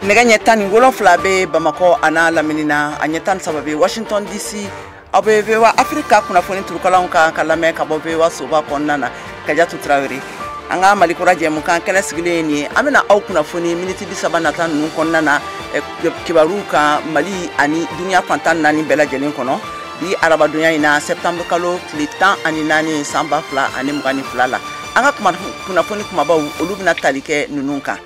Nɛgɛ ɲɛ 17 bɛ Bamakɔ a n'a lamini na, a ɲɛ 13 bɛ Washington DC. Aw bɛ VOA Afrique kunnafoni turukalanw kan ka lamɛn ka bɔ VOA soba kɔnɔna na. Kajatu Tarawele, an ka Mali kura jɛmukan kɛnɛ sigilen ye nin ye. An bɛna aw kunnafoni miniti 30 nata ninnu kɔnɔna na kibaruw kan Mali ani duniya fan 14 bɛɛ lajɛlen kɔnɔ. Bi arabadonya in na, septembre kalo tile 14 san 2022 la, an ka kunnafoni kumabaw olu bɛna tali kɛ ninnu kan.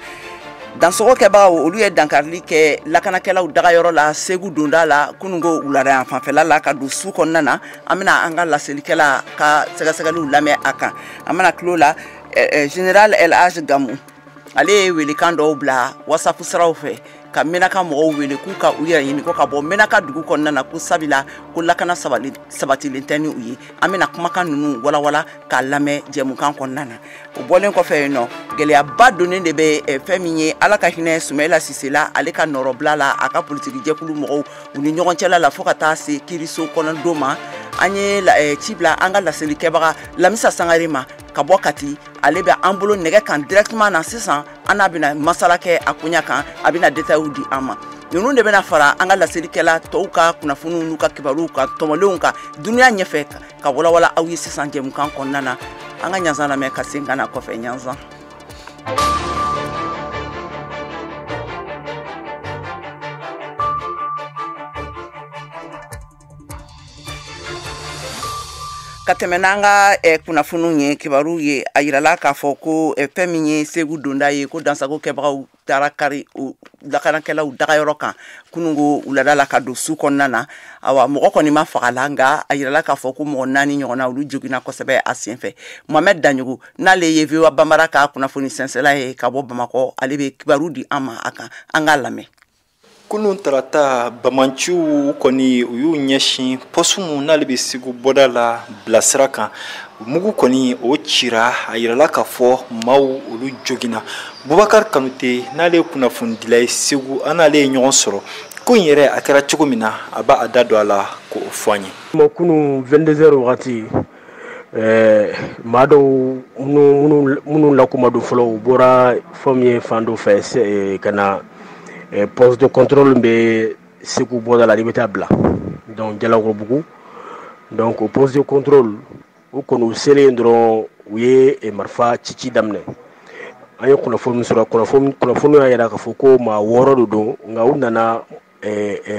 Dansɔgɔ kɛbagaw olu ye dankarili kɛ lakanakɛlaw dagayɔrɔ la Segu donda la kununko wulada yan fanfɛla la ka don su kɔnɔna na. An bɛna an ka laselikɛla ka sɛgɛsɛgɛliw lamɛn a kan. An bɛna tulo la Général El Hadj Gamou, ale ye welekan dɔw bila WhatsApp siraw fɛ ka Menaka mɔgɔw wele k'u ka u yɛrɛ ɲini ko ka bɔ Menaka dugu kɔnɔna na, ko sabila ko lakana sabatilen tɛ ni u ye. An bɛna kumakan ninnu walawala k'a lamɛn jɛmukan kɔnɔna na. O bɔlen kɔfɛ yen nɔ, gɛlɛyaba donnen de bɛ fɛn min ye Ala ka hinɛ Sumayila Sise la, ale ka nɔrɔbila la a ka politiki jɛkulu mɔgɔw u ni ɲɔgɔn cɛla la fo ka taa se kiiriso kɔnɔdon ma. An ye ci bila an ka laselikɛbaga Lamisa Sangare ma ka bɔ Kati. Ale bɛ an bolo nɛgɛ kan directement na sisan. An n'a bɛna masala kɛ a koɲa kan, a bɛna détails di an ma. Ninnu de bɛna fara an ka laselikɛla tɔw ka kunnafoniw n'u ka kibaruw kan tɔmɔlenw kan duniya ɲɛfɛ ka walawala aw ye sisan jɛmukan kɔnɔna na. An ka ɲanzan lamɛn ka segin ka na kɔfɛ. Ɲanzan. Ka tɛmɛ n'an ka kunnafoniw ye, kibaruw ye, a yirala k'a fɔ ko fɛn min ye Segu donda ye, ko dansago kɛbagaw taara kari lakanakɛlaw dagayɔrɔ kan kununko wulada la ka don su kɔnɔna na. Awa, mɔgɔ kɔni ma faga la, nka a yirala k'a fɔ ko mɔgɔ 4 ɲɔgɔnna olu joginna kosɛbɛ a senfɛ. Mohamed Daɲogo, n'ale ye VOA Bambara ka kunnafoni sɛnsɛla ye ka bɔ Bamakɔ, ale bɛ kibaru di an ma a kan. An k'a lamɛn. Kunun tarata, bamanciw kɔni u y'u ɲɛsin pɔsu mun n'ale bɛ Segu bɔda la bilasira kan. Mugu kɔni o cira, a yirala k'a fɔ maaw olu joginna. Bubakari Kanute, n'ale ye kunnafonidila ye Segu, an n'ale ye ɲɔgɔn sɔrɔ. Ko in yɛrɛ a kɛra cogo min na, a b'a da don a la k'o fɔ an ye. Kunun 22 heures wagati, maa dɔw minnu lakuma don fɔlɔ, u bɔra fɛn min ye fan dɔ fɛ ka na poste de contrôle bɛ Segu bɔda la, i bɛ taa bila donc Jalakɔrɔbugu. Donc o poste de contrôle, u kɔni u selen dɔrɔn, u ye marifa cici daminɛ. An ye kunnafoni sɔrɔ, kunnafoni y'a yira k'a fɔ ko maa 6 de don, nka u nana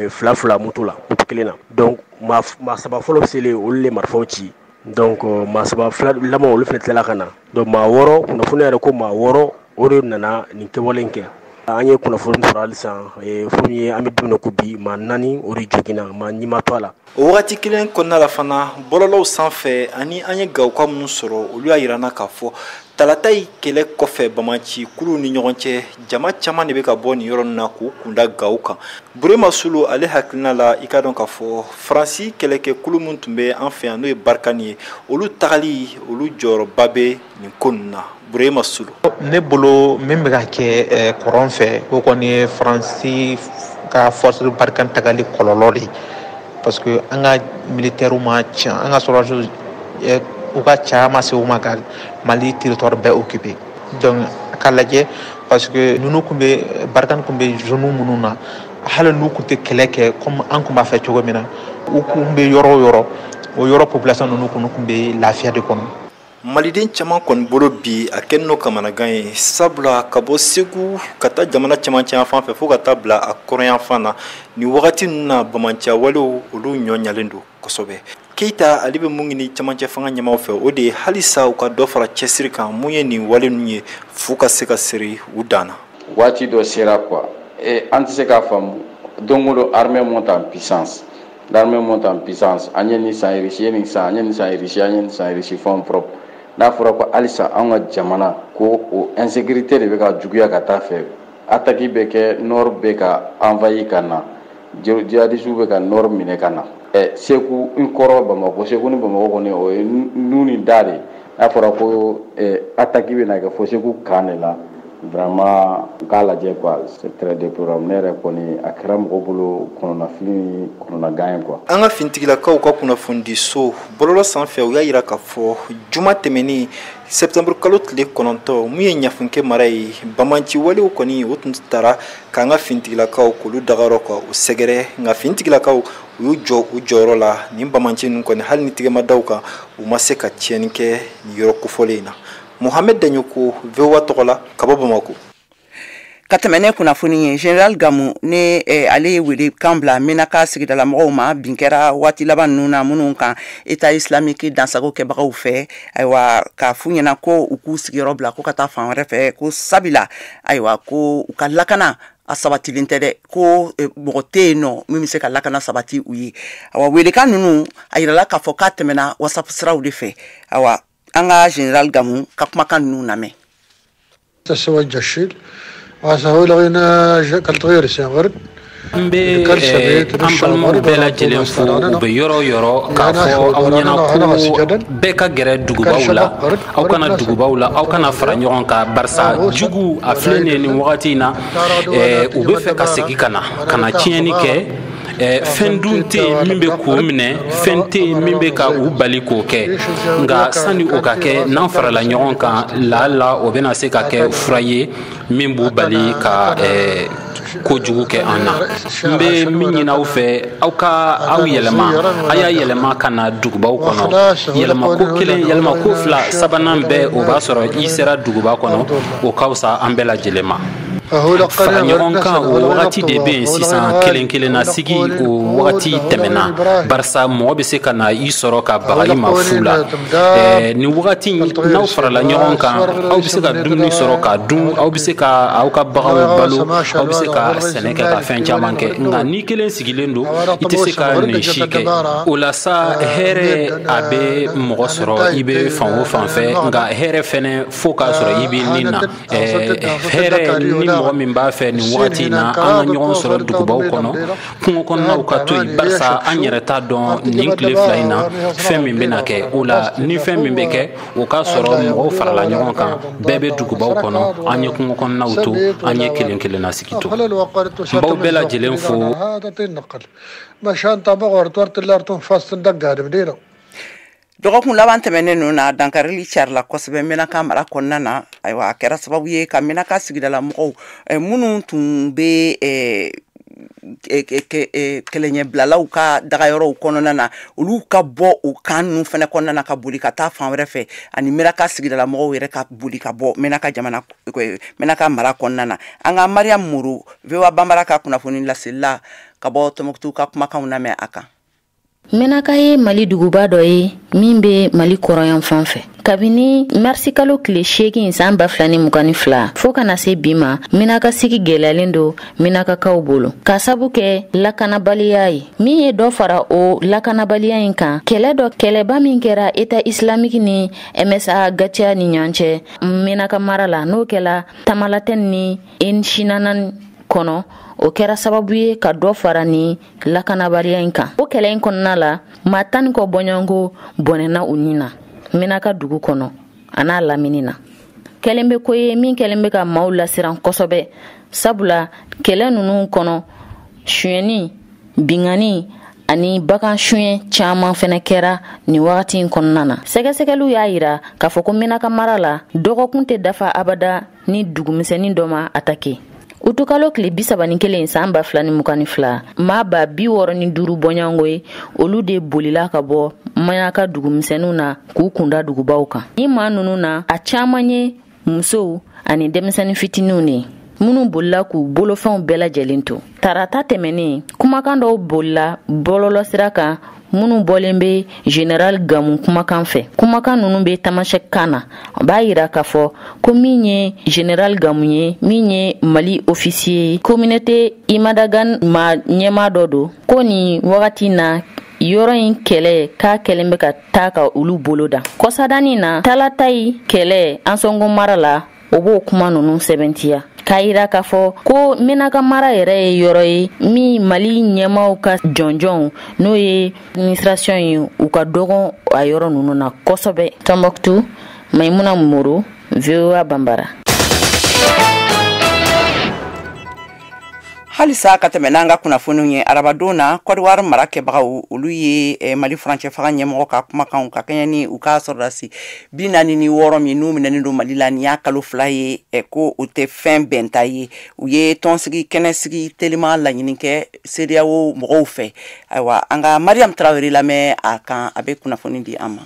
fila fila moto la, moto kelen na. Donc maa 3 fɔlɔ selen, olu le marifaw ci. Donc maa 3 fila laban, olu fana tilala ka na. Donc maa 6, kunnafoni yɛrɛ ko maa 6 o de nana nin kɛwale in kɛ. An ye kunnafoni sɔrɔ halisa, fɛn min ye an bɛ don min na ko bi, maa 4 o de joginna, maa ɲi ma to a la. O wagati kelen kɔnɔna la fana, bɔlɔlɔw sanfɛ ani an ye Gawoka minnu sɔrɔ, olu y'a yira n na k'a fɔ talata in kɛlɛ kɔfɛ bamanci kuluw ni ɲɔgɔn cɛ, jama caman de bɛ ka bɔ nin yɔrɔ ninnu na k'u kunda Gawo kan. Burema Sulu, ale hakilina la, i k'a dɔn k'a fɔ Faransi kɛlɛkɛkulu min tun bɛ an fɛ yan, n'o ye Barikani ye, olu tagali olu jɔyɔrɔba bɛ nin ko ninnu na. Burema Sulu. Ne bolo min bɛ ka kɛ kɔrɔn fɛ, o kɔni ye Faransi ka force Barkhane tagali kɔlɔlɔ de ye. Parce que an ka militaires ma ca, an ka sɔrɔdasiw u ka ca ma se u ma ka Mali territoire bɛɛ occupé. Donc k'a lajɛ, parce que ninnu kun bɛ Barkhane kun bɛ zone minnu na, hali n'u kun tɛ kɛlɛ kɛ comme an kun b'a fɛ cogo min na, u kun bɛ yɔrɔ o yɔrɔ, o yɔrɔ population ninnu kun bɛ lafiya de kɔnɔ. Maliden caman kɔni bolo bi a kɛlen don kamanagan ye, sabula ka bɔ Segu ka taa jamana cɛmancɛ yan fan fɛ fo ka taa bila a kɔrɔn fan na, nin wagati ninnu na bamanciya walew olu ɲɔ ɲalen don kosɛbɛ. Keyita, ale bɛ mun ɲini cɛmancɛ fanga ɲɛmaaw fɛ, o de ye halisa u ka dɔ fara cɛsiri kan mun ye nin wale ninnu ye f'u ka se ka siri u dan na. Waati dɔ sera quoi, an tɛ se k'a faamu don o don armée monte en puissance, l'armée monte en puissance, an ye nin san Russie ye nin san, an ye nin san Russie, an ye nin san Russie fonds propre. N'a fɔra ko halisa an ka jamana ko o insécurité de bɛ ka juguya ka taa fɛ, attaque bɛ kɛ nord bɛ ka envahi ka na, djihadistes bɛ ka nord minɛ ka na. Segu n kɔrɔ Bamakɔ, Segu ni Bamakɔ kɔni o ye nu ni da de. N'a fɔra ko attaque bɛ na kɛ fo Segu kan de la, Vraiment, u k'a lajɛ quoi, c'est très déplorable. Ne yɛrɛ kɔni, a kɛra mɔgɔ bolo kɔnɔnafili ni kɔnɔnagan ye quoi. An ka finitigilakaw ka kunnafonidiso bɔlɔlɔ sanfɛ, u y'a yira k'a fɔ juma tɛmɛnen, septembre kalo tile 9, mun ye Ɲafunke mara ye, bamanci walew kɔni o tun tara k'an ka finitigilakaw k'olu dagayɔrɔ ka u sɛgɛrɛ. Nka finitigilakaw u y'u jɔ u jɔyɔrɔ la. Nin bamanci ninnu kɔni, hali ni tigɛma daw kan, u ma se ka tiɲɛni kɛ nin yɔrɔ kofɔlen in na. Mohamed Daɲoko, VOA tɔgɔ la, ka bɔ Bamako. Ka tɛmɛ ne kunnafoni ye, Général Gamu ne ale ye wele kan bila Menaka sigidalamɔgɔw ma. Bin kɛra waati laban ninnu na minnu kan, État islamique dansago kɛbagaw fɛ, ayiwa, k'a f'u ɲɛna ko u k'u sigiyɔrɔ bila, ko ka taa fan wɛrɛ fɛ, ko sabila, ayiwa, ko u ka lakana a sabatilen tɛ dɛ, ko mɔgɔ tɛ yen nɔ min bɛ se ka lakana sabati u ye. Awa, welekan ninnu, a yirala k'a fɔ k'a tɛmɛna WhatsApp siraw de fɛ. Awa, an ka Général Gamu ka kumakan ninnu lamɛn. N bɛ an balimaw bɛɛ lajɛlen fo, u bɛ yɔrɔ o yɔrɔ, k'a fɔ aw ɲɛna ko bɛɛ ka gɛrɛ dugubaw la. Aw kana dugubaw la, aw kana fara ɲɔgɔn kan, barisa jugu a filɛ nin ye, nin wagati in na, u bɛ fɛ ka segin ka na tiɲɛni kɛ. Fɛn dun tɛ yen min bɛ k'o minɛ, fɛn tɛ yen min bɛ ka u bali k'o kɛ. Nka sani o ka kɛ, n'an farala ɲɔgɔn kan, laala o bɛna se ka kɛ fura ye min b'u bali ka kojugu kɛ an na. N bɛ min ɲini aw fɛ, aw ka aw yɛlɛma, a y'a yɛlɛma ka na dugubaw kɔnɔ. Yɛlɛma ko kelen, yɛlɛma ko fila, sabanan bɛɛ, o b'a sɔrɔ i sera duguba kɔnɔ. O ka fisa an bɛɛ lajɛlen ma. Fara ɲɔgɔn kan, o wagati de bɛ yen sisan. Kelen kelenna sigi, o wagati tɛmɛna, barisa mɔgɔ bɛ se ka na i sɔrɔ ka baga i ma fu la. Nin wagati, n'aw farala ɲɔgɔn kan, aw bɛ se ka dumuni sɔrɔ ka dun, aw bɛ se ka aw ka baganw balo, aw bɛ se ka sɛnɛ kɛ, ka fɛn caman kɛ. Nka n'i kelen sigilen don, i tɛ se ka nin si kɛ. O la sa, hɛrɛ a bɛ mɔgɔ sɔrɔ i bɛ fan o fan fɛ, nka hɛrɛ fɛnɛ, fo k'a sɔrɔ i bɛ nin na. Hɛrɛ ni mɔgɔ min b'a fɛ nin wagati in na, an ka ɲɔgɔn sɔrɔ dugubaw kɔnɔ, kungo kɔnɔnaw ka to yen, barisa an yɛrɛ t'a dɔn nin tile 2 in na fɛn min bɛna kɛ. O la, ni fɛn min bɛ kɛ, o k'a sɔrɔ mɔgɔw farala ɲɔgɔn kan, bɛɛ bɛ dugubaw kɔnɔ. An ye kungo kɔnɔnaw to, an ye kelen kelenna sigi to. N b'aw bɛɛ lajɛlen fo. Dɔgɔkun laban tɛmɛnen ninnu na, dankarili carila kosɛbɛ Menaka mara kɔnɔna na. Ayiwa, a kɛra sababu ye ka Menaka sigidala mɔgɔw minnu tun bɛ kɛlɛɲɛbilalaw ka dagayɔrɔw kɔnɔna na, olu ka bɔ o kan ninnu fana kɔnɔna na, ka boli ka taa fan wɛrɛ fɛ, ani Menaka sigidala mɔgɔw yɛrɛ ka boli ka bɔ Menaka jamana, Menaka mara kɔnɔna na. An ka Mariam Moro, VOA Banbara ka kunnafoni laselila ka bɔ Tɔnbukutu, ka kumakanw lamɛn a kan. Menaka ye Mali duguba dɔ ye min bɛ Mali kɔrɔyan fan fɛ. Kabini marisikalo tile 8 san 2022 fɔɔ ka na se bi ma, Menaka sigi gwɛlɛyalen don Menakakaw bolo ka sabu kɛ lakanabaliya ye. Min ye dɔ fara o lakanabaliya in kan, kɛlɛ dɔ, kɛlɛba min kɛra État islamique ni MSA Gatiya ni ɲɔgɔn cɛ Menaka mara la, n'o kɛla Tamalatɛn ni Enshinanan kɔnɔ, o kɛra sababu ye ka dɔ fara ni lakanabaliya in kan. O kɛlɛ in kɔnɔna la, maa 10 ni kɔ bɔɲɔgɔnko bɔnɛna u nin na Menaka dugu kɔnɔ a n'a lamini na. Kɛlen bɛ ko ye min kɛlen bɛ ka maaw lasiran kosɛbɛ, sabula kɛlɛ ninnu kɔnɔ, suyɛnni, bingani ani bagan suɲɛ caman fɛnɛ kɛra nin wagati in kɔnɔna na. Sɛgɛsɛgɛliw y'a yira k'a fɔ ko Menaka mara la, dɔgɔkun tɛ dafa abada ni dugumisɛnnin dɔ ma atake. Utukalo tile 31 san 2022, maa 65,000 bɔɲɔgɔnko ye, olu de bolila ka bɔ Maɲaka dugumisɛnninw na k'u kunda dugubaw kan. Ni maa ninnu na, a caman ye musow ani denmisɛnnin fitininw de ye minnu bolila k'u bolofɛnw bɛɛ lajɛlen to. Tarata tɛmɛnen, kumakan dɔw bolila bɔlɔlɔsira kan minnu bɔlen bɛ Général Gamu kumakan fɛ. Kumakan ninnu bɛ tamasɛk kan na. A b'a yira k'a fɔ ko min ye Général Gamu ye, min ye Mali officier ye, communauté Imadagan ma ɲɛmaa dɔ don, ko nin wagati na, yɔrɔ in kɛlɛ k'a kɛlen bɛ ka taa ka olu bolo da. Kɔsadani na, Talatayi kɛlɛ Ansɔngo mara la, o b'o kuma ninnu sɛbɛntiya k'a yira k'a fɔ ko Menaka mara yɛrɛ ye yɔrɔ ye min Mali ɲɛmaw ka jɔnjɔnw, n'o ye administration ye, u ka dɔgɔn a yɔrɔ ninnu na kosɛbɛ. Tɔnbɔkutu, Maimuna Moro, VOA Banbara. Halisa ka tɛmɛ n'an ka kunnafoniw ye, arabadon na, Kɔdiwari mara kɛbagaw, olu ye Mali furancɛ fanga ɲɛmɔgɔ ka kumakanw ka kɛɲɛ ni u ka sɔrɔdasi 46 min n'u minɛnen don Mali la nin y'a kalo 2 ye, ko o tɛ fɛn bɛnta ye. U ye tɔnsigi kɛnɛsigi telima laɲini kɛ CEDEAO mɔgɔw fɛ. Ayiwa, an ka Mariam Tarawele lamɛn a kan, a bɛ kunnafoni di an ma.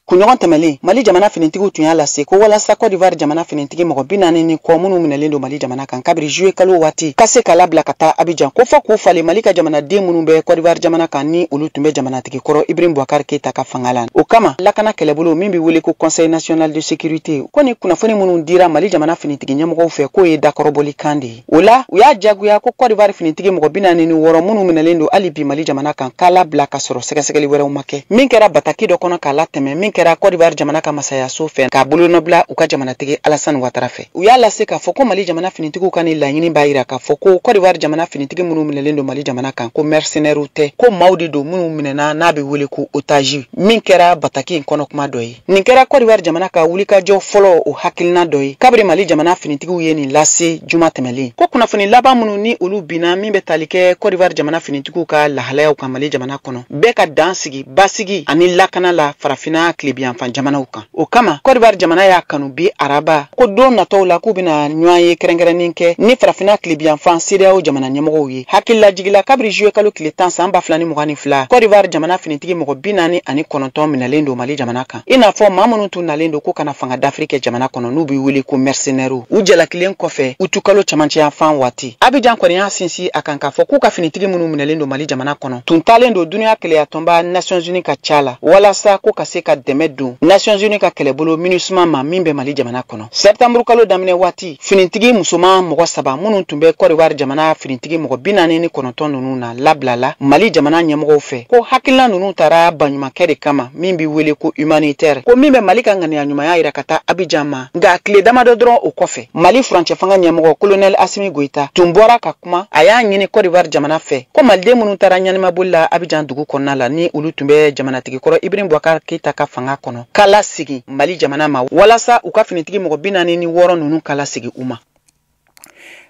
Kunɲɔgɔn tɛmɛlen, Mali jamana finitigiw tun y'a lase ko walasa Côte d'Ivoire jamana finitigi mɔgɔ 40 ni kɔ minnu minɛlen don Mali jamana kan kabiri juillet kalo waati ka se k'a labila ka taa Abidjan, ko fɔ k'u falen Mali ka jamanaden minnu bɛ Côte d'Ivoire jamana kan, ni olu tun bɛ jamanatigi kɔrɔ Ibrahim Boubacar Keita ka fanga la. O kama, lakana kɛlɛbolo min bɛ wele ko Conseil national de sécurité, ko ni kunnafoni minnu dira Mali jamana finitigi ɲɛmɔgɔw fɛ, k'o ye dakɔrɔbɔli kan de ye. O la, u y'a jagoya ko Côte d'Ivoire finitigi mɔgɔ 46 minnu minɛlen don hali bi Mali jamana kan, k'a labila ka sɔrɔ sɛgɛsɛgɛli wɛrɛw ma kɛ, min kɛra bataki dɔ kɔnɔ k'a latɛmɛ, min kɛra Côte d'Ivoire jamana ka masayaso fɛ k'a bolonɔbila u ka jamanatigi Alassane Ouattara fɛ. U y'a lase k'a fɔ ko Mali jamana finitigiw ka nin laɲini b'a yira k'a fɔ ko Côte d'Ivoire jamana finitigi minnu minɛlen don Mali jamana kan, ko mercenaires tɛ, ko maaw de don minnu minɛna n'a bɛ wele ko otage, min kɛra bataki in kɔnɔ kuma dɔ ye. Nin kɛra Côte d'Ivoire jamana ka wulikajɔ fɔlɔ o hakilina dɔ ye kabiri Mali jamana finitigiw ye nin lase juma tɛmɛlen. Ko kunnafoni laban minnu ni olu binna min bɛ tali kɛ Côte d'Ivoire jamana finitigiw ka lahalayaw kan Mali jamana kɔnɔ, bɛɛ ka dan sigi basigi ani lakana la farafinna tilebiyanfan jamanaw kan. O kama, Côte d'Ivoire jamana y'a kanu bi araba ko don natɔw la k'u bɛna ɲɔgɔn ye kɛrɛnkɛrɛnnen kɛ ni farafinna tilebiyanfan CEDEAO jamana ɲɛmɔgɔw ye. Hakililajigila, kabiri juillet kalo tile 10 san 2022, Côte d'Ivoire jamana finitigi mɔgɔ 49 minɛlen don Mali jamana kan, i n'a fɔ maa minnu tun nalen don ko kana fanga dafiri kɛ jamana kɔnɔ, n'u bɛ wele ko mercenaires. U jalakilen kɔfɛ utukalo camancɛyanfan waati, Abidjan kɔni y'a sinsin a kan k'a fɔ k'u ka finitigi minnu minɛlen don Mali jamana kɔnɔ tun taalen don dunuya kɛlɛyatɔnba Nations Unies ka ca la, walasa ko ka se ka dɛmɛ don Nations Unies ka kɛlɛbolo MINUSMA ma min bɛ Mali jamana kɔnɔ. Septembre kalo daminɛ waati, finitigi musoman mɔgɔ 3 minnu tun bɛ Côte d'Ivoire jamana finitigi mɔgɔ 49 ninnu na labilala Mali jamana ɲɛmɔgɔw fɛ, ko hakilina ninnu taara baɲumankɛ de kama min bɛ wele ko humanitaire, ko min bɛ Mali ka ŋaniya ɲumanya yira ka taa Abidjan ma. Nka tile damadɔ dɔrɔn o kɔfɛ, Mali furancɛ fanga ɲɛmɔgɔ colonel Assimi Goïta tun bɔra ka kuma, a y'a ɲini Côte d'Ivoire jamana fɛ ko maliden minnu taara ɲanimaboli la Abidjan dugu kɔnɔna la, ni olu tun bɛ jamanatigi kɔrɔ Ibrahim Boubacar Keita ka fanga kɔnɔ, k'a lasegin Mali jamana ma walasa u ka finitigi mɔgɔ 46 ninnu k'a lasegin u ma.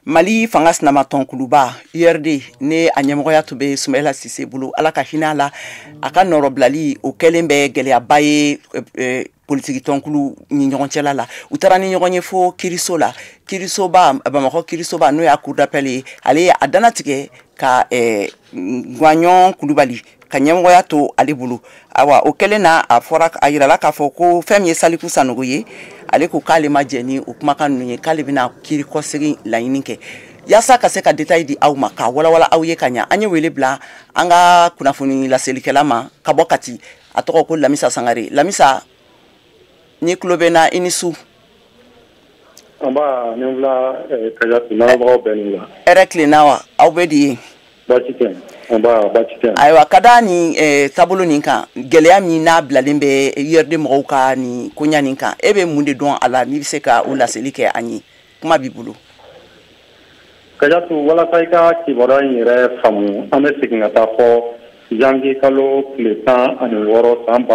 Mali fanga sinamatɔnkuluba URD ne a ɲɛmɔgɔya tun bɛ Sumayila Sise bolo, Ala ka hinɛ a la, a ka nɔrɔbilali o kɛlen bɛ gɛlɛyaba ye politiki tɔnkulu ni ɲɔgɔn cɛla la. U taara ni ɲɔgɔn ye fo kiriso la, kirisoba Bamakɔ kirisoba n'o y'a cour d'appel ye, ale ye a dannatigɛ ka Guwaɲɔn Kulubali ka ɲɛmɔgɔya to ale bolo. Awa, o kɛlen na, a fɔra, a yirala k'a fɔ ko fɛn min ye Saliku Sanogo ye, ale ko k'ale ma jɛn ni o kumakan ninnu ye, k'ale bɛna kiiri kɔsegin laɲini kɛ. Yaasa ka se ka détail di aw ma, k'a walawala aw ye ka ɲa, an ye wele bila an ka kunnafoni laselikɛla ma ka bɔ Kati, a tɔgɔ ko Lamisa Sangare. Lamisa, ni tulo bɛ na, i ni su. Nba, ni wula Kajatu, lamɛnbagaw bɛɛ ni wula. Hɛrɛ tilenna wa, aw bɛ di ye? Baasi tɛ, nba, baasi tɛ. Ayiwa, ka da nin taabolo nin kan, gɛlɛya min n'a bilalen bɛ URD mɔgɔw ka nin koɲa nin kan, e bɛ mun de dɔn a la n'i bɛ se ka o laseli kɛ an ye? Kuma b'i bolo. Kajatu, walasa i ka kibaruya in yɛrɛ faamu, an bɛ segin ka taa fɔ janvier kalo tile 16 san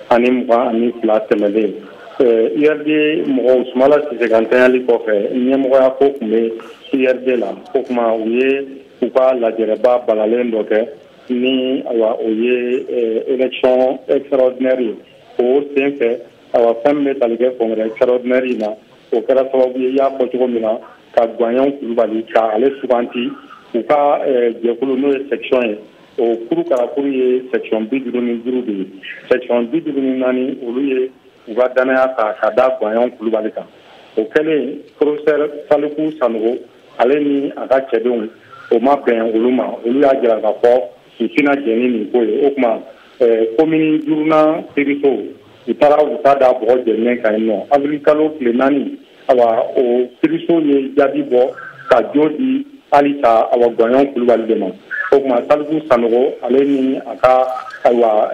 2022 tɛmɛlen. URD mɔgɔw, Sumayila Sise ka ntanyali kɔfɛ, ɲɛmɔgɔya ko tun bɛ URD la. O tuma, u ye u ka lajɛrɛba balalen dɔ kɛ ni ayiwa o ye élection extraordinaire ye. O sen fɛ, ayiwa, fɛn min bɛ tali kɛ congrès extraordinaire in na, o kɛra sababu ye, i y'a fɔ cogo min na, ka Guwaɲɔn Kulubali ka ale suganti u ka jɛkulu n'o ye section ye. O kuru karakuru ye section 55 de ye. Section 54, olu ye u ka danaya ta ka da Guwaɲɔn Kulubali kan. O kɛlen, professeur Saliku Sanogo, ale ni a ka cɛdenw, o ma bɛn olu ma. Olu y'a jira k'a fɔ u tɛna jɛn ni nin ko ye. O tuma, commune duurunan kiiriso, u taara u ta da bɔgɔ jɛninen kan yen nɔ avril kalo tile 4. Awa, o kiiriso ye jaabi bɔ ka jo di halisa, awa, Guwaɲɔn Kulubali de ma. O tuma, Saliku Sanogo, ale ni a ka, ayiwa,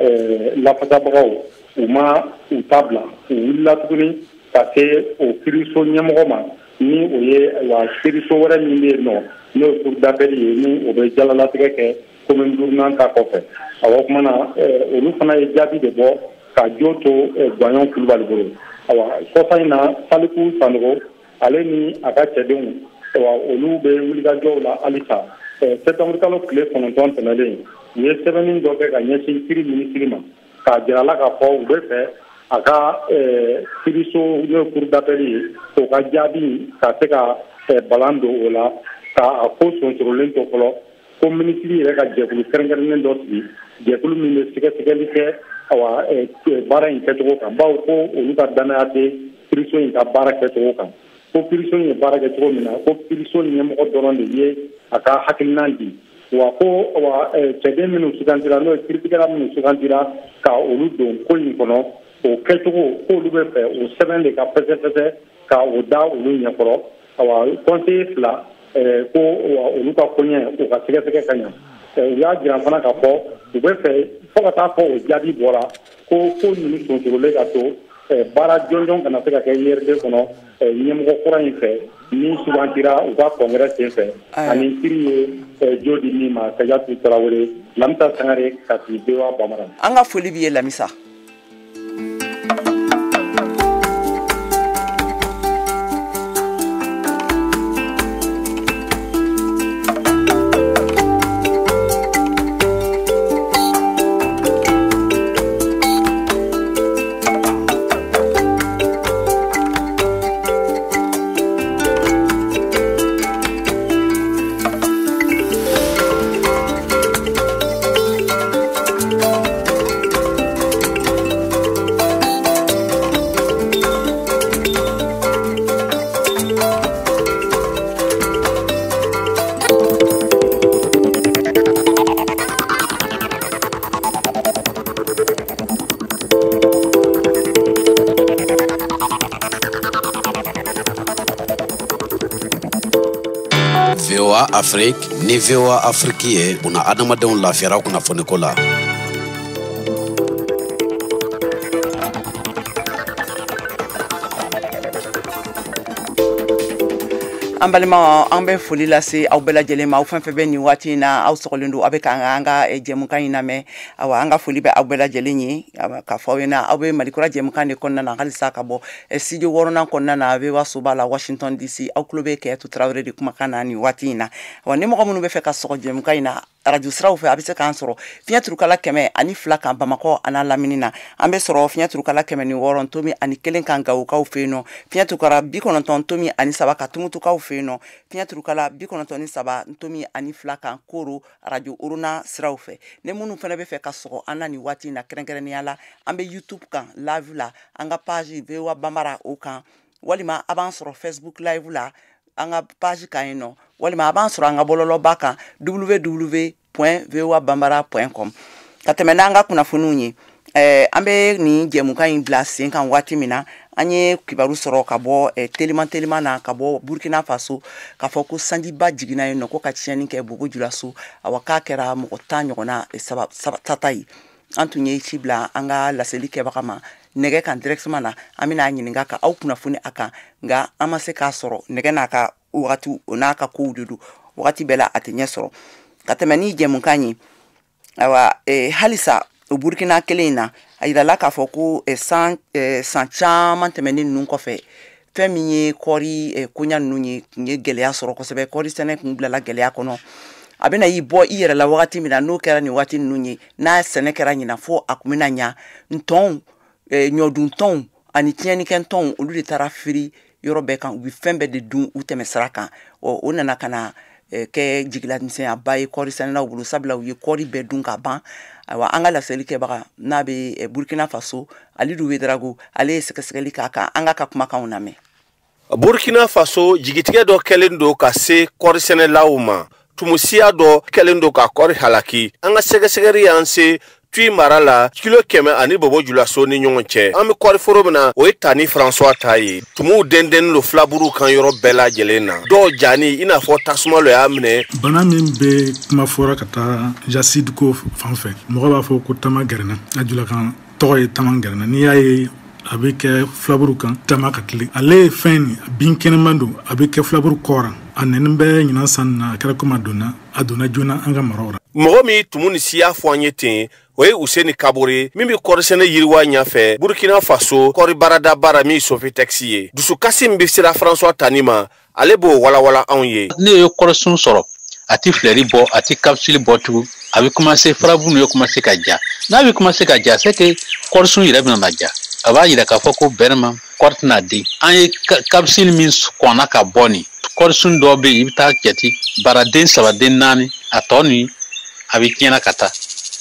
lafasabagaw, u ma u ta bila. U wulila tuguni ka se o kiiriso ɲɛmɔgɔ ma, ni o ye, ayiwa, kiiriso wɛrɛ min bɛ yen nɔ, n'o ye cour d'appel ye, ni o bɛ jalalatigɛ kɛ commune duurunan ta kɔfɛ. Awa, o tuma na, olu fana ye jaabi de bɔ ka jo to Guwaɲɔn Kulubali bolo. Awa, kɔsa in na, Saliku Sanogo, ale ni a ka cɛdenw, Wa olu bɛ wulikajɔw la halisa. Septembre kalo tile 9 tɛmɛnen, u ye sɛbɛnni dɔ kɛ ka ɲɛsin kiiri minisiri ma, k'a jira la k'a fɔ u bɛ fɛ a ka kiiriso n'o ye cour d'appel ye, o ka jaabi ka se ka balan don o la, ka a ko sonsorolen to fɔlɔ, ko minisiri yɛrɛ ka jɛkulu kɛrɛnkɛrɛnnen dɔ sigi, jɛkulu min bɛ sɛgɛsɛgɛli kɛ awa baara in kɛcogo kan, bawo ko olu ka danaya tɛ kiiriso in ka baara kɛcogo kan. Ko kiiriso in ye baara kɛ cogo min na, ko kiiriso ɲɛmɔgɔ dɔrɔn de ye a ka hakilina di. Wa ko wa cɛden minnu sugandira, n'o ye kiiritigɛla minnu sugandira ka olu don ko in kɔnɔ, o kɛcogo k'olu bɛ fɛ o sɛbɛn de ka fɛsɛfɛsɛ ka o da olu ɲɛkɔrɔ. Awa conseiller 2 ko olu ka koɲɛ o ka sɛgɛsɛgɛ ka ɲɛ. U y'a jira fana k'a fɔ u bɛ fɛ fo ka taa fɔ o jaabi bɔra ko ninnu sonsorolen ka to baara jɔnjɔn kana se ka kɛ IRD kɔnɔ ɲɛmɔgɔ kura in fɛ min sugandira u ka congrès sen fɛ, ani kiiri ye jo di min ma. Kajatu Tarawele, Lamisa Sangare, Kati, VOA Bambara. An ka foli b'i ye Lamisa. VOA Afrique ni VOA Afrique ye buna adamadenw lafiyara kunnafoniko la. An balima, an bɛ foli lase aw bɛɛ lajɛlen ma, aw fɛn fɛn bɛ nin waati in na, aw sɔgɔlen don, aw bɛ k'an ka jɛmukan in lamɛn. Awa, an ka foli bɛ aw bɛɛ lajɛlen ye k'a fɔ aw ɲɛna aw bɛ Malikura jɛmukan de kɔnɔna na halisa ka bɔ studio 6nan kɔnɔna na VOA soba la Washington DC. Aw tulo bɛ Kɛyatu Tarawele de kumakan na nin waati in na. Awa, ni mɔgɔ minnu bɛ fɛ ka sɔgɔ jɛmukan in na radio siraw fɛ, a bɛ se k'an sɔrɔ fiɲɛ turukala 102 kan Bamakɔ a n'a lamini na. An bɛ sɔrɔ fiɲɛ turukala 106.1 kan Gawokaw fɛ yen nɔ, fiɲɛ turukala 90.3 kan Tumutukaw fɛ yen nɔ, fiɲɛ turukala 93.2 kan Koro radio Orona siraw fɛ. Ni minnu fana bɛ fɛ ka sɔgɔ an na nin waati in na kɛrɛnkɛrɛnnenya la, an bɛ YouTube kan live la, an ka page VOA Bambara o kan, walima a b'an sɔrɔ Facebook live la an ka page kan yen nɔ, walima a b'an sɔrɔ an ka bɔlɔlɔba kan www.voabambara.com. Ka tɛmɛ n'an ka kunnafoniw ye, an bɛ nin jɛmukan in bila sen kan waati min na, an ye kibaru sɔrɔ ka bɔ teliman teliman na ka bɔ Burkina Faso, k'a fɔ ko sanjiba jiginna yen nɔ ko ka tiɲɛni kɛ Bobo Julaso. Awa, k'a kɛra mɔgɔ 10 ɲɔgɔnna tata ye. An tun ye ci bila an ka laseli kɛbaga ma nɛgɛ kan directement na, an bɛna a ɲininka ka aw kunnafoni a kan, nka an ma se k'a sɔrɔ. Nɛgɛ n'a ka wagati o n'a ka kow de don, wagati bɛɛ la a tɛ ɲɛ sɔrɔ. Ka tɛmɛ ni jɛmukan ye, ayiwa, halisa o Burkina kelen in na, a yirala k'a fɔ ko san caman tɛmɛnen ninnu kɔfɛ, fɛn min ye kɔɔri koɲa ninnu ye, tun ye gɛlɛya sɔrɔ kosɛbɛ. Kɔɔri sɛnɛ tun bilala gɛlɛya kɔnɔ. A bɛna y'i bɔ i yɛrɛ la wagati min na, n'o kɛra nin waati ninnu ye, n'a sɛnɛ kɛra ɲina fo a kun bɛna ɲa, ntɔnw, ɲɔduntɔnw ani tiɲɛnikɛntɔnw, olu de taara firi yɔrɔ bɛɛ kan, u bɛ fɛn bɛɛ de dun u tɛmɛ sira kan. O nana ka na kɛ jigilamisɛnyaba ye kɔɔri sɛnɛlaw bolo, sabula u ye kɔɔri bɛɛ dun ka ban. Ayiwa, an ka laseli kɛbaga n'a bɛ Burkina Faso, Alidu Wedrago, ale ye sɛgɛsɛgɛli k'a kan, an k'a ka kumakanw lamɛn. Burkina Faso jigitigɛ dɔ kɛlen don ka se kɔɔri sɛnɛlaw ma. Tumusiya dɔ kɛlen don ka kɔɔri halaki. An ka sɛgɛsɛgɛli y'an se Tui mara la kilo 100 ani Bobo Julaso ni ɲɔgɔn cɛ. An bɛ kɔɔri foro min na, o ye Tani François ta ye. Tumuw dɛndɛnnen don filaburu kan yɔrɔ bɛɛ lajɛlen na. Dɔw jani i n'a fɔ tasuma lo y'a minɛ. Bana min bɛ kuma fɔra ka taa jaside ko fan fɛ, mɔgɔ b'a fɔ ko tama gɛrɛnna. A julakan tɔgɔ ye tama gɛrɛnna. N'i y'a ye a bɛ kɛ filaburu kan tama ka tilen. Ale ye fɛn nin bin kɛnɛman don, a bɛ kɛ filaburu kɔra. A nɛni bɛ ɲinan san na, a kɛra komi a donna joona an ka maraw la. Mɔgɔ min tumu ni siya fɔ an ye ten, O ye Useni Kabore min bɛ kɔɔrisɛnɛ yiriwa ɲɛfɛ Burkina Faso kɔɔri baarada baara min Sofitex ye. Dusukasi min bɛ sera François Tani ma, ale b'o walawala anw ye. Ne ye kɔɔrisun sɔrɔ, a ti filɛri bɔ, a ti capsule bɔ tugun, a bɛ commencer furabulu bɛ commencer ka ja. N'a bɛ commencer ka ja, c'est que kɔɔrisun yɛrɛ bɛna na ja. A b'a yira k'a fɔ ko vraiment kɔɔri tɛna den. An ye capsule min kɔnna ka bɔ nin, kɔɔrisun dɔw bɛ yen, i bɛ taa jate baraden 3 den 4, a tɔ nin a bɛ tiɲɛna ka taa.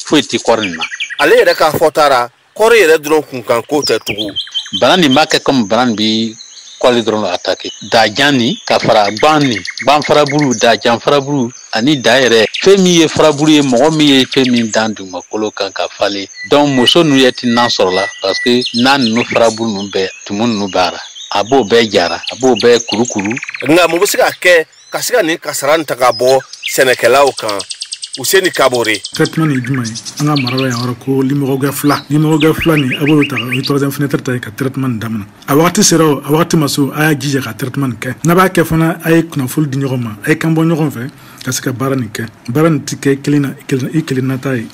Foyi tɛ kɔɔri nin na. Ale yɛrɛ k'a fɔ taara kɔɔri yɛrɛ dɔrɔn kunkan ko tɛ tugun. Bana nin b'a kɛ komi bana nin bɛ kɔɔri dɔrɔn attaquer. Dajan nin ka fara gan nin, gan farabulu, dajan farabulu ani da yɛrɛ. Fɛn min ye farabulu ye, mɔgɔ min ye fɛn min dan dugumakolo kan ka falen. Donc muso ninnu yɛrɛ tɛ nan sɔrɔ la parce que nan ninnu farabulu ninnu bɛɛ tumu ninnu b'a la. A b'o bɛɛ jara, a b'o bɛɛ kurukuru. Nka mun bɛ se ka kɛ ka se ka nin kasara nin ta ka bɔ sɛnɛkɛlaw kan? Useni Kabore. Traitement ni jumɛn ye? An ka mara la yan yɔrɔ ko limɔgɔgɛ fila. Limɔgɔgɛ fila nin, a b'o ta, o ye troisième fenêtre ta ye ka traitement nin daminɛ. A wagati sera o, a wagati ma se o, a y'a jija ka traitement nin kɛ. N'a b'a kɛ fana, a ye kunnafoni di ɲɔgɔn ma, a ye kan bɔ ɲɔgɔn fɛ ka se ka baara nin kɛ. Baara nin ti kɛ kelen na, i kelen na ta ye.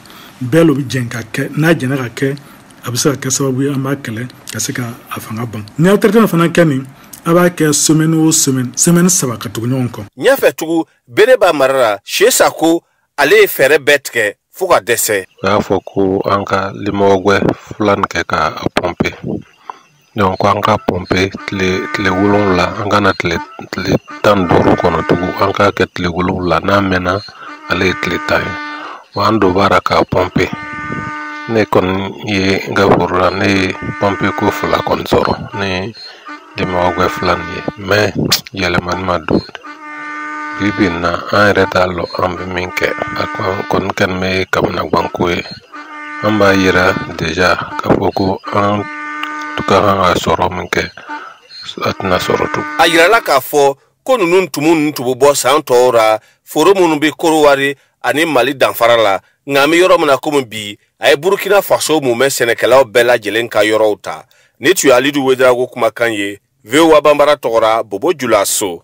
Bɛɛ lo bɛ jɛn ka kɛ, n'a jɛnna ka kɛ, a bɛ se ka kɛ sababu ye an b'a kɛlɛ ka se ka a fanga ban. N'i y'a traitement fana kɛ nin, a b'a kɛ semaine o semaine, semaine 3 ka tugu ɲɔgɔn kɔ. Ɲɛfɛ tugun, Bereba mara la, Sesa ko ale ye fɛɛrɛ bɛɛ tigɛ fo ka dɛsɛ. U y'a fɔ ko an ka limɔgɔgwɛ fila nin kɛ k'a pɔnpe. Donc an ka pɔnpe tile 7, an kana tile 15 kɔnɔ tugun, an k'a kɛ tile 7, n'a mɛnna ale ye tile 10 ye. Wa an don b'a la k'a pɔnpe. Ne kɔni ye n ka foro la, ne ye pɔnpe ko 2 kɔni sɔrɔ ni limɔgɔgwɛ fila nin ye, mais yɛlɛmani ma don. Bi bi in na an yɛrɛ t'a lɔn an bɛ min kɛ, a kɔni kɛlen bɛ kamanaganko ye. An b'a yira deja k'a fɔ ko an ka kan ka sɔrɔ min kɛ, a tɛna sɔrɔ tugun. A yirala k'a fɔ ko ninnu tumu ninnu tun bɛ bɔ san tɔw la, foro minnu bɛ Korowari ani Mali danfara la, nka an bɛ yɔrɔ min na komi bi, a ye Burkina Faso mumɛ sɛnɛkɛlaw bɛɛ lajɛlen ka yɔrɔw ta. Ni tun ye Alidu Wedarago kumakan ye, VOA Banbara tɔgɔra Bobo Julaso.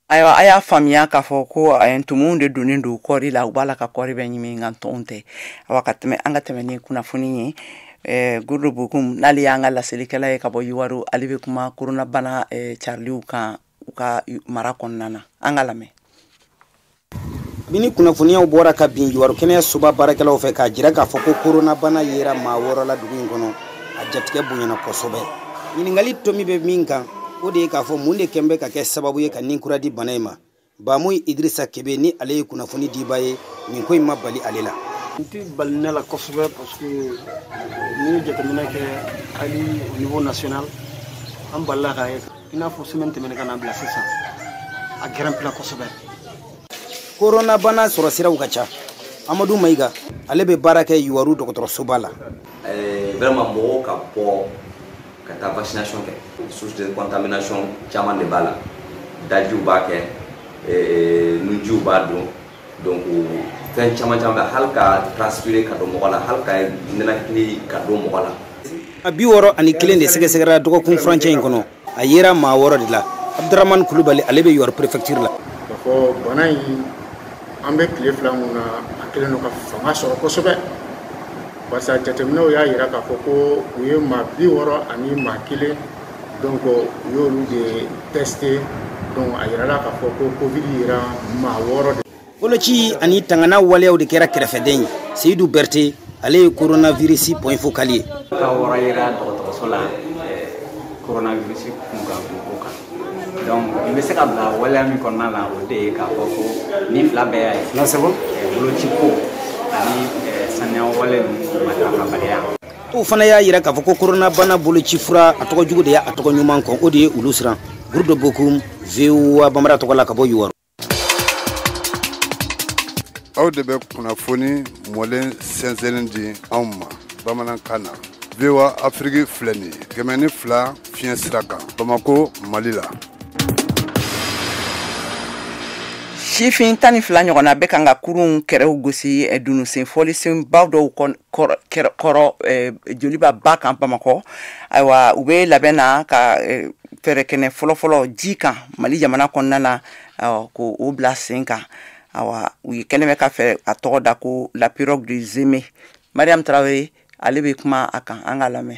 Ayiwa, a y'a faamuya k'a fɔ ko tumuw de donnen don kɔɔri la, u b'a la ka kɔɔri bɛ ɲimi, nka tɔnw tɛ. Awa, ka tɛmɛ, an ka tɛmɛ ni kunnafoni ye. Godo Bokum, n'ale y'an ka laselikɛla ye ka bɔ Yiwaru, ale bɛ kuma koronabana cariliw kan u ka mara kɔnɔna na. An ka lamɛn. Kabini kunnafoniyaw bɔra ka bin Yiwaru kɛnɛyasoba baarakɛlaw fɛ k'a jira k'a fɔ ko koronabana yera maa 6 la dugu in kɔnɔ, a jatigɛ bonyana kosɛbɛ. Ɲininkali tomi bɛ min kan, o de ye k'a fɔ mun de kɛn bɛ ka kɛ sababu ye ka nin kura di bana in ma. Bamu Idrissa Kebe ni ale ye kunnafoni diba ye, nin ko in ma bali ale la. N tɛ bali ne la kosɛbɛ parce que n'i ye jateminɛ kɛ hali au niveau national, an balila k'a ye i n'a fɔ semaine tɛmɛnen ka na bila sisan, a gɛrɛnpila kosɛbɛ. Koronabana sɔrɔ siraw ka ca. Amadu Mayiga, ale bɛ baara kɛ Yiwaru dɔgɔtɔrɔsoba la. Vraiment mɔgɔw ka bɔ ka taa vaccination kɛ, source de contamination caman de b'a la, dajiw b'a kɛ, nunjiw b'a don, donc fɛn caman caman bɛ, hali ka transpirer ka don mɔgɔ la, hali ka nɛnakili ka don mɔgɔ la. A 61 de sɛgɛsɛgɛra dɔgɔkun furancɛ in kɔnɔ, a yera maa 6 de la. Abdramane Kulubali, ale bɛ Yiwaru préfecture la. K'a fɔ bana in, an bɛ tile 2 mun na, a kɛlen don ka fanga sɔrɔ kosɛbɛ. Barisa jateminɛw y'a yira k'a fɔ ko u ye maa 61, donc u y'olu de testé, donc a yirala k'a fɔ ko Covid yera maa 6 de. Boloci ani tangana waleyaw de kɛra kɛrɛfɛden ye. Seyidu Berete, ale ye coronavirus point focal ye. Ka wɔɔrɔ yera dɔgɔtɔrɔso la coronavirus kun kan ko kan. Donc n bɛ se ka bila waleya min kɔnɔna la, o de ye k'a fɔ ko ni 2 bɛɛ y'a ye. Boloci ko ani saniya wale ninnu matarafabaliya. O fana y'a yira k'a fɔ ko koronabana boloci fura a tɔgɔ jugu de y'a tɔgɔ ɲuman kɔn, o de ye olu siran. Godo Bokum, VOA Bambara tɔgɔ la ka bɔ Yiwaru. Aw de bɛ kunnafoni mɔlen sɛnsɛnnen di anw ma bamanankan na. VOA Afrique filɛ nin ye 102 fiɲɛ sira kan, Bamako, Mali la. Sifin 12 ɲɔgɔnna bɛ kan ka kurun kɛrɛw gosi dunusen fɔlisenbaw dɔw kɔrɔ Joliba ba kan Bamakɔ. Ayiwa, u bɛ labɛn na ka fɛɛrɛ kɛnɛ fɔlɔfɔlɔ ji kan Mali jamana kɔnɔna na, ko o bila sen kan. Awa, u ye kɛlen bɛ ka fɛ a tɔgɔ da ko la pirogue de Zeme. Mariam Traoré ale bɛ kuma a kan, an k'a lamɛn.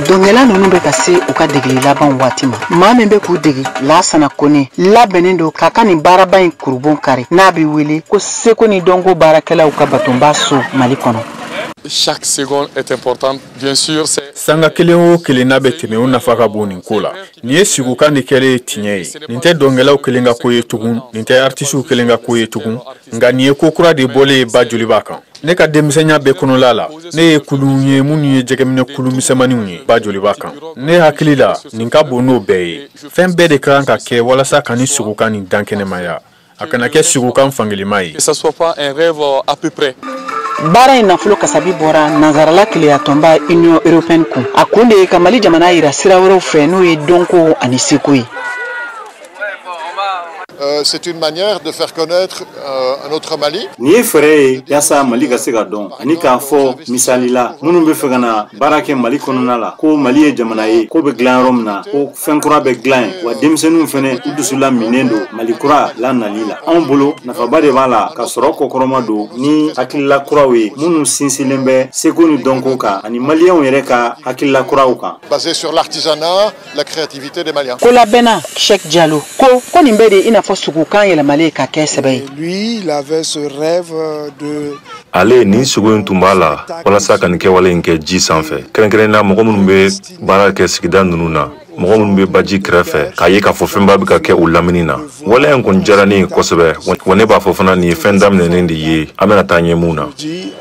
Dɔnkɛla ninnu bɛ ka se u ka degeli laban waati ma, maa min bɛ k'u dege, Lasana Kone, labɛnnen don k'a ka nin baaraba in kurubon kari, n'a bɛ wele ko seko ni dɔnko baarakɛlaw ka batonba so Mali kɔnɔ. Chaque seconde est importante, bien sûr. Sanga kelen o kelen n'a bɛ tɛmɛ, o nafa ka bon nin ko la. Nin ye sigukan de kɛlen ye tiɲɛ ye. Nin tɛ dɔnkɛlaw kelen ka ko ye tugun, nin tɛ artisiw kelen ka ko ye tugun, nka nin ye ko kura de bɔlen ye ba joliba kan. Ne ka denmisɛnya bɛɛ kɔnɔla la, ne ye kulun ye minnu ye jɛgɛminɛ kulu misɛnmaninw ye ba joliba kan. Ne hakili la, nin ka bon n'o bɛɛ ye. Fɛn bɛɛ de ka kan ka kɛ walasa ka nin sigukan nin dankɛnɛmaya. A kana kɛ sigukan fangelima ye. Que ça soit pas un rêve à peu près. Baara in nafolo kasabi bɔra nansarala keleyatɔnba Union européenne kun. A kun de ye ka Mali jamana yira sira wɛrɛw fɛ, n'o ye dɔnko ani seko ye. C'est une manière de faire connaître un autre Mali. Nin ye fɛɛrɛ ye yaasa Mali ka se ka dɔn, ani k'a fɔ misali la minnu bɛ fɛ ka na baara kɛ Mali kɔnɔna la, ko Mali ye jamana ye ko bɛ dilan yɔrɔ min na, ko fɛn kura bɛ dilan yen, wa denmisɛnninw fɛnɛ u dusu laminen don Mali kura la nali la. Anw bolo nafaba de b'a la ka sɔrɔ kɔkɔrɔma don ni hakilila kuraw ye minnu sinsinlen bɛ seko ni dɔnko kan ani maliyɛnw yɛrɛ ka hakilila kuraw kan. Basé sur l'artisanat, la créativité des Maliens. Kolabɛnna Cheikh Diallo ko nin bɛɛ de i n'a fɔ sugukan yɛlɛmalen ka kɛ sɛbɛ ye. Lui, il avait ce rêve de Ale nin sogo in tun b'a la walasa ka nin kɛwale in kɛ ji sanfɛ, kɛrɛnkɛrɛnnenya mɔgɔ minnu bɛ baara kɛ sigida ninnu na, mɔgɔ minnu bɛ baji kɛrɛfɛ, k'a ye k'a fɔ fɛnba bɛ ka kɛ u lamini na. Waleya in kɔni diyara ne ye kosɛbɛ, wa ne b'a fɔ fana nin ye fɛn daminɛnen de ye, an bɛna taa ɲɛ mun na.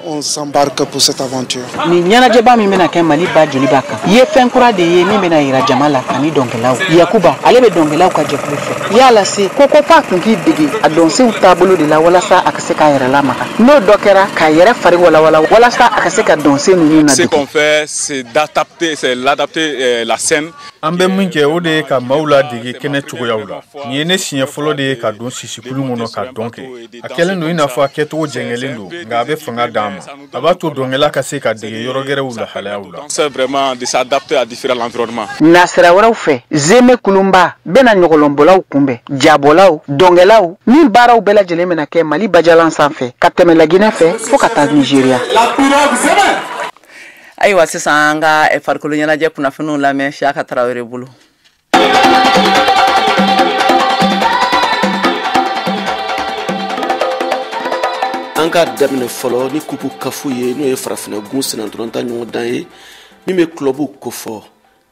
On s'embarque pour cette aventure. Nin ɲɛnajɛba min bɛna kɛ Mali ba joliba kan ye fɛn kura de ye min bɛna yira jama la ani dɔnkɛlaw. Yakuba, ale bɛ dɔnkɛlaw ka jɛkulu fɛ, y'a lase ko f'a tun k'i dege a dɔnsenw taabolo de la walasa a ka se k'a yɛrɛ lamaga, n'o dɔ kɛra k'a yɛrɛ fari walawala walasa a ka se ka dɔnsen ninnu ladege. Ce qu'on fait, c'est d'adapter, c'est l'adapter la scène. An bɛ min kɛ, o de ye ka maaw ladege kɛnɛ cogoyaw la. Nin ye ne siɲɛ fɔlɔ de ye ka don sisikulu kɔnɔ ka dɔn kɛ. A kɛlen don i n'a fɔ a kɛcogo jɛngɛlen don, nka a bɛ fanga d'an ma. A b'a to dɔnkɛla ka se ka dege yɔrɔ gɛrɛw lahalayaw la. C'est vraiment de s'adapter à différents environnements. Nasira wɛrɛw fɛ, Zeme Kulunba bɛna ɲɔgɔlɔnbɔlaw kunbɛn, jabɔlaw, dɔnkɛlaw, min baaraw bɛɛ lajɛlen bɛna kɛ Mali bajalan sanfɛ ka tɛmɛ Laginɛ fɛ fo ka taa Nizeriya. Ayiwa, sisan an ka farikolo ɲɛnajɛ kunnafoniw lamɛn Siyaka Tarawele bolo. An ka daminɛ fɔlɔ ni kupu kafu ye, n'o ye farafinna gun sennantolatan ɲɔgɔndan ye min bɛ kulɔbuw kofɔ.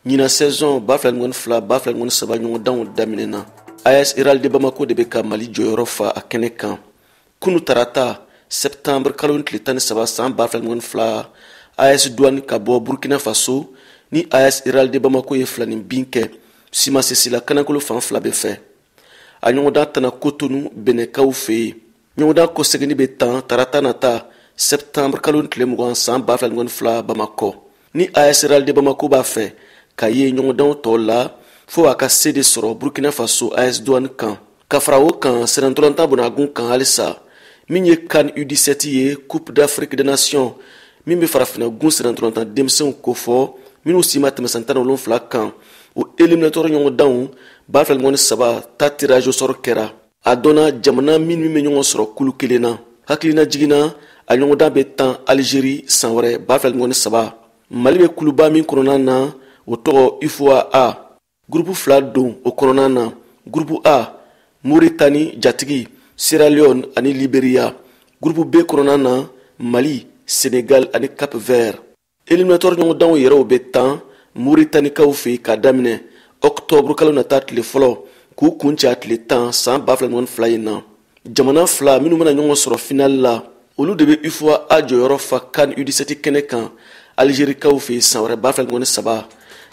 Ɲinan saison 2022 2023 ɲɔgɔndanw daminɛna. AS Real de Bamako de bɛ ka Mali jɔyɔrɔ fa a kɛnɛ kan. Kunu tarata septembre kalo tile 13 san 2022, AS Douane ka bɔ Burkina Faso ni AS Real de Bamako ye filanin bin kɛ Simasesi la kanakolo fan fila bɛɛ fɛ. A ɲɔgɔndan tana Kotonu Benɛkaw fɛ yen. Ɲɔgɔndan kɔseginni bɛ tan tarata nata septembre kalo tile 20 san 2022 Bamakɔ. Ni AS Real de Bamako b'a fɛ ka ye ɲɔgɔndanw tɔw la, fo a ka se de sɔrɔ Burkina Faso AS Douane kan. Ka fara o kan, sennantolatan bonagun kan halisa, min ye CAN U17 ye, Coupe d'Afrique des Nations min bɛ farafinna gun sennantolatan denmisɛnw kofɔ minnu si ma tɛmɛ san 17 kan, o éliminatoire ɲɔgɔndanw 2023 ta tirage au sort kɛra. A dɔnna jamana minnu bɛ ɲɔgɔn sɔrɔ kulu kelen na. Hakilina jiginna, a ɲɔgɔndan bɛ tan Algérie san wɛrɛ 2023. Mali bɛ kuluba min kɔnɔna na, o tɔgɔ UFOA A. Gurupu fila don o kɔnɔna na. Gurupu A, Mauritanie jatigi, Sierra Leone ani Liberia. Gurupu B kɔnɔna na, Mali, Sénégal ani Cap Vert. Éliminatoire ɲɔgɔndanw yɛrɛw bɛ tan Mauritanikaw fɛ k'a daminɛ octobre kalo nata tile fɔlɔ k'u kuncɛ a tile 10 san 2022 in na. Jamana fila minnu bɛna ɲɔgɔn sɔrɔ finale la, olu de bɛ UFOA A jɔyɔrɔ fa CAN U17 kɛnɛ kan Algérikaw fɛ san wɛrɛ 2023.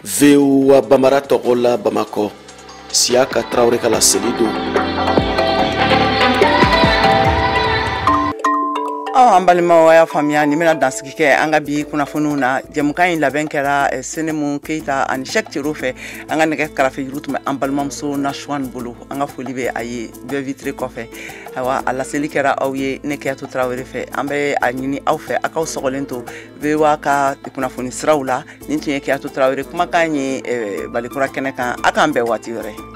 VOA Bambara tɔgɔ la Bamakɔ, Siyaka Tarawele ka laseli don. An balimaw, a y'a faamuya, nin bɛna dansigi kɛ an ka bi kunnafoniw na. Jɛmukan in labɛn kɛra Senemu Keyita ani Cheikh Cero fɛ. An ka nɛgɛ karafe juru tun bɛ an balimamuso Nasuwan bolo. An ka foli bɛ a ye bɛɛ vitre kɔfɛ. Ayiwa, a laseli kɛra aw ye ne Keyatu Tarawele fɛ. An bɛ a ɲini aw fɛ, a k'aw sɔgɔlen to VOA ka kunnafoni siraw la. Nin tun ye Keyatu Tarawele kumakan ye Balikura kɛnɛ kan. A k'an bɛn waati wɛrɛ.